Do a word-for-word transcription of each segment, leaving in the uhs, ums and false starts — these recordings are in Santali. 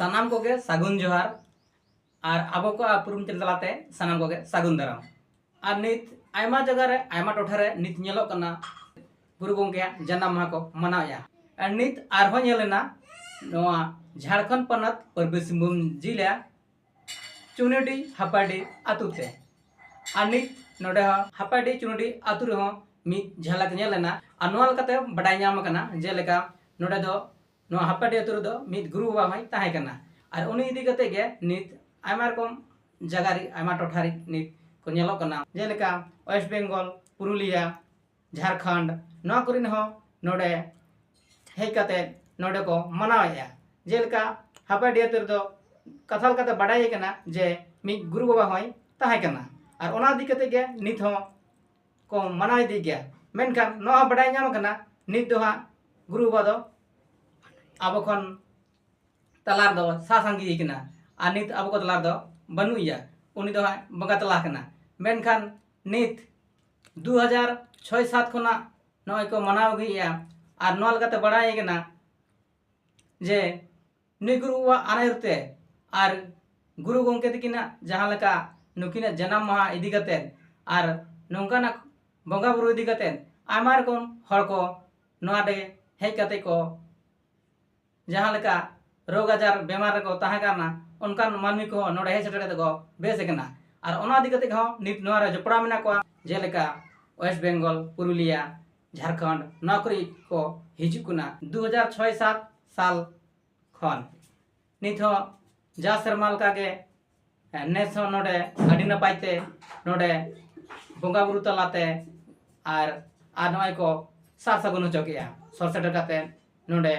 ᱥᱟᱱᱟᱢ ᱠᱚᱜᱮ ᱥᱟᱹᱜᱩᱱ ᱡᱚᱦᱟᱨ᱾ ᱟᱨ ᱟᱵᱚ ᱠᱚᱣᱟᱜ ᱩᱯᱨᱩᱢ ᱪᱮᱱᱮᱞ ᱛᱟᱞᱟᱛᱮ ᱥᱟᱱᱟᱢ ᱠᱚᱜᱮ ᱥᱟᱹᱜᱩᱱ ᱫᱟᱨᱟᱢ᱾ ᱟᱨ ᱱᱤᱛ ᱟᱭᱢᱟ ᱡᱟᱭᱜᱟ ᱨᱮ, ᱟᱭᱢᱟ ᱴᱚᱴᱷᱟ ᱨᱮ ᱱᱤᱛ ᱧᱮᱞᱚᱜ ᱠᱟᱱᱟ ᱜᱩᱨᱩ ᱜᱚᱢᱠᱮᱭᱟᱜ ᱡᱟᱱᱟᱢ ᱢᱟᱦᱟ ᱠᱚ ᱢᱟᱱᱟᱣᱮᱫᱼᱟ᱾ ᱟᱨ ᱱᱤᱛ ᱟᱨᱦᱚᱸ ᱧᱮᱞ ᱮᱱᱟ ᱱᱚᱣᱟ ᱡᱷᱟᱲᱠᱷᱚᱸᱰ ᱯᱚᱱᱚᱛ ᱯᱩᱨᱵᱤ ᱥᱤᱝᱵᱷᱩᱢ ᱡᱤᱞᱟ ᱪᱩᱱᱤᱰᱤ ᱦᱟᱯᱟᱰᱤ ᱟᱹᱛᱩ ᱛᱮ᱾ ᱟᱨ ᱱᱤᱛ ᱱᱚᱰᱮ ᱦᱚᱸ ᱦᱟᱯᱟᱰᱤ ᱪᱩᱱᱤᱰᱤ ᱟᱹᱛᱩ ᱨᱮᱦᱚᱸ ᱢᱤᱫ ᱡᱷᱟᱞᱟᱠ ᱧᱮᱞ ᱮᱱᱟ᱾ ᱟᱨ ᱱᱚᱣᱟ ᱞᱮᱠᱟᱛᱮ ᱵᱟᱰᱟᱭ ᱧᱟᱢ ᱟᱠᱟᱱᱟ, ᱡᱮᱞᱮᱠᱟ ᱱᱚᱰᱮ ᱫᱚ, ᱱᱚᱣᱟ ᱦᱟᱯᱟᱰᱤ ᱟᱹᱛᱩ ᱨᱮᱫᱚ ᱢᱤᱫ ᱜᱩᱨᱩ ᱵᱟᱵᱟ ᱦᱚᱸᱭ ᱛᱟᱦᱮᱸ ᱠᱟᱱᱟ᱾ ᱟᱨ ᱩᱱᱤ ᱤᱫᱤ ᱠᱟᱛᱮ ᱜᱮ ᱱᱤᱛ ᱟᱭᱢᱟ ᱨᱚᱠᱚᱢ ᱡᱟᱭᱜᱟ ᱨᱮ, ᱟᱭᱢᱟ ᱴᱚᱴᱷᱟ ᱨᱮ ᱱᱤᱛ ᱠᱚ ᱧᱮᱞᱚᱜ ᱠᱟᱱᱟ, ᱡᱮᱞᱮᱠᱟ ᱳᱭᱮᱥᱴ ᱵᱮᱝᱜᱚᱞ, ᱯᱩᱨᱩᱞᱤᱭᱟ, ᱡᱷᱟᱲᱠᱷᱚᱸᱰ, ᱱᱚᱣᱟ ᱠᱚᱨᱮᱱ ᱦᱚᱸ ᱱᱚᱰᱮ ᱦᱮᱡ ᱠᱟᱛᱮ ᱱᱚᱰᱮ ᱠᱚ ᱢᱟᱱᱟᱣᱮᱫᱼᱟ᱾ ᱡᱮᱞᱮᱠᱟ ᱦᱟᱯᱟᱰᱤ ᱟᱹᱛᱩ ᱨᱮᱫᱚ ᱠᱟᱛᱷᱟ ᱞᱮᱠᱟᱛᱮ ᱵᱟᱰᱟᱭ ᱠᱟᱱᱟ ᱡᱮ ᱢᱤᱫ ᱜᱩᱨᱩ ᱵᱟᱵᱟ ᱦᱚᱸᱭ ᱛᱟᱦᱮᱸ ᱠᱟᱱᱟ᱾ ᱟᱨ ᱚᱱᱟ ᱤᱫᱤ ᱠᱟᱛᱮ ᱜᱮ ᱱᱤᱛ ᱦᱚᱸ ᱠᱚ ᱢᱟᱱᱟᱣ ᱤᱫᱤ ᱜᱮᱭᱟ᱾ ᱢᱮᱱᱠᱷᱟᱱ ᱱᱚᱣᱟ ᱵᱟᱰᱟᱭ ᱧᱟᱢ ᱟᱠᱟᱱᱟ, ᱱᱤᱛ ᱫᱚ ᱦᱟᱸᱜ ᱜᱩᱨᱩ ᱵᱟᱵᱟ ᱫᱚ ᱟᱵᱚ ᱠᱷᱚᱱ ᱛᱟᱞᱟ ᱨᱮᱫᱚ ᱥᱟᱦᱟ ᱥᱟᱺᱜᱤᱧ ᱠᱟᱱᱟ᱾ ᱟᱨ ᱱᱤᱛ ᱟᱵᱚ ᱠᱚ ᱛᱟᱞᱟ ᱨᱮᱫᱚ ᱵᱟᱹᱱᱩᱜ ᱮᱭᱟ, ᱩᱱᱤ ᱫᱚ ᱦᱟᱸᱜ ᱵᱚᱸᱜᱟ ᱛᱟᱞᱟ ᱠᱟᱱᱟ᱾ ᱢᱮᱱᱠᱷᱟᱱ ᱱᱤᱛ ᱫᱩ ᱦᱟᱡᱟᱨ ᱪᱷᱚᱭ ᱥᱟᱛ ᱠᱷᱚᱱᱟᱜ ᱱᱚᱜᱼᱚᱭ ᱠᱚ ᱢᱟᱱᱟᱣ ᱟᱹᱜᱩᱭᱮᱫᱼᱟ᱾ ᱟᱨ ᱱᱚᱣᱟ ᱞᱮᱠᱟᱛᱮ ᱵᱟᱲᱟᱭ ᱠᱟᱱᱟ ᱡᱮ ᱱᱩᱭ ᱜᱩᱨᱩ ᱵᱟᱵᱟᱣᱟᱜ ᱟᱹᱭᱩᱨ ᱛᱮ ᱟᱨ ᱜᱩᱨᱩ ᱜᱚᱢᱠᱮ ᱛᱟᱹᱠᱤᱱᱟᱜ ᱡᱟᱦᱟᱸ ᱞᱮᱠᱟ ᱱᱩᱠᱤᱱᱟᱜ ᱡᱟᱱᱟᱢ ᱢᱟᱦᱟ ᱤᱫᱤ ᱠᱟᱛᱮ ᱟᱨ ᱱᱚᱝᱠᱟᱱᱟᱜ ᱵᱚᱸᱜᱟ ᱵᱩᱨᱩ ᱤᱫᱤ ᱠᱟᱛᱮ ᱟᱭᱢᱟ ᱨᱚᱠᱚᱢ ᱦᱚᱲ ᱠᱚ ᱱᱚᱣᱟ ᱨᱮ ᱦᱮᱡ ᱠᱟᱛᱮ ᱠᱚ ᱡᱟᱦᱟᱸ ᱞᱮᱠᱟ ᱨᱳᱜᱽ ᱟᱡᱟᱨ ᱵᱮᱢᱟᱨ ᱨᱮᱠᱚ ᱛᱟᱦᱮᱸ ᱠᱟᱱᱟ, ᱚᱱᱠᱟᱱ ᱢᱟᱹᱱᱢᱤ ᱠᱚᱦᱚᱸ ᱱᱚᱰᱮ ᱦᱮᱡ ᱥᱮᱴᱮᱨ ᱠᱟᱛᱮ ᱠᱚ ᱵᱮᱥ ᱟᱠᱟᱱᱟ᱾ ᱟᱨ ᱚᱱᱟ ᱤᱫᱤ ᱠᱟᱛᱮ ᱦᱚᱸ ᱱᱤᱛ ᱱᱚᱣᱟ ᱨᱮ ᱡᱚᱯᱲᱟᱣ ᱢᱮᱱᱟᱜ ᱠᱚᱣᱟ, ᱡᱮᱞᱮᱠᱟ ᱳᱭᱮᱥᱴ ᱵᱮᱝᱜᱚᱞ, ᱯᱩᱨᱩᱞᱤᱭᱟ, ᱡᱷᱟᱲᱠᱷᱚᱸᱰ, ᱱᱚᱣᱟ ᱠᱚᱨᱮ ᱠᱚ ᱦᱤᱡᱩᱜ ᱠᱟᱱᱟ᱾ ᱫᱩ ᱦᱟᱡᱟᱨ ᱪᱷᱚᱭ ᱥᱟᱛ ᱥᱟᱞ ᱠᱷᱚᱱ ᱱᱤᱛ ᱦᱚᱸ ᱡᱟ ᱥᱮᱨᱢᱟ ᱞᱮᱠᱟᱜᱮ ᱱᱮᱥ ᱦᱚᱸ ᱱᱚᱰᱮ ᱟᱹᱰᱤ ᱱᱟᱯᱟᱭ ᱛᱮ ᱱᱚᱰᱮ ᱵᱚᱸᱜᱟ ᱵᱩᱨᱩ ᱛᱟᱞᱟᱛᱮ ᱟᱨ, ᱟᱨ ᱱᱚᱜᱼᱚᱭ ᱠᱚ ᱥᱟᱨ ᱥᱟᱹᱜᱩᱱ ᱦᱚᱪᱚ ᱠᱮᱜᱼᱟ᱾ ᱥᱚᱨ ᱥᱮᱴᱮᱨ ᱠᱟᱛᱮ ᱱᱚᱰᱮ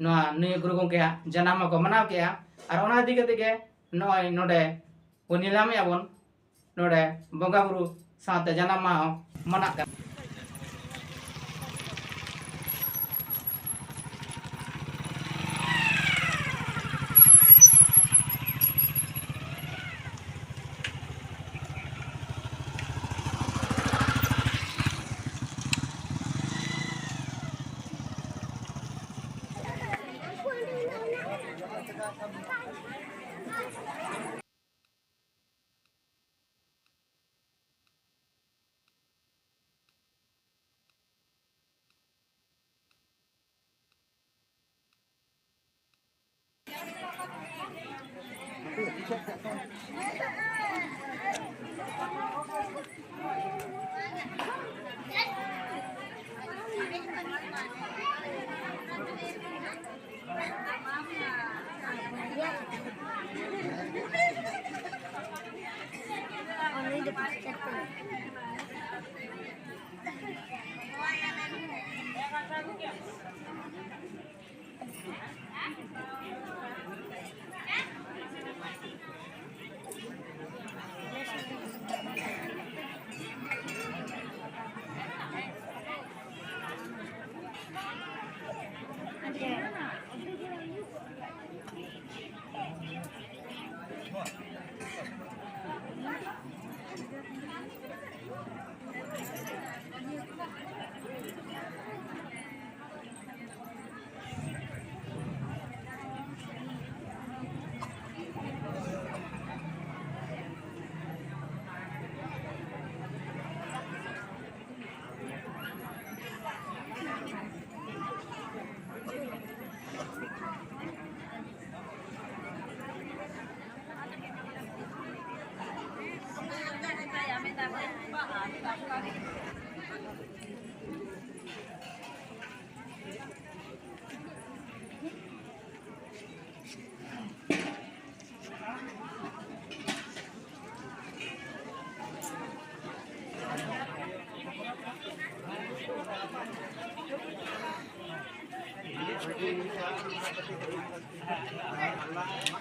ᱱᱚᱣᱟ ᱱᱩᱭ ᱜᱩᱨᱩ ᱜᱚᱢᱠᱮᱭᱟᱜ ᱡᱟᱱᱟᱢ ᱢᱟᱠᱚ ᱢᱟᱱᱟᱣ ᱠᱮᱜᱼᱟ᱾ ᱟᱨ ᱚᱱᱟ ᱤᱫᱤ ᱠᱟᱛᱮ ᱜᱮ ᱱᱚᱜᱼᱚᱭ ᱱᱚᱰᱮ ᱵᱚᱱ ᱧᱮᱞ ᱧᱟᱢᱮᱜᱼᱟ ᱵᱚᱱ, ᱱᱚᱰᱮ ᱵᱚᱸᱜᱟ ᱵᱩᱨᱩ ᱥᱟᱶᱛᱮ ᱡᱟᱱᱟᱢ ᱢᱟᱦᱟ ᱦᱚᱸ ᱢᱟᱱᱟᱜ ᱠᱟᱱᱟ᱾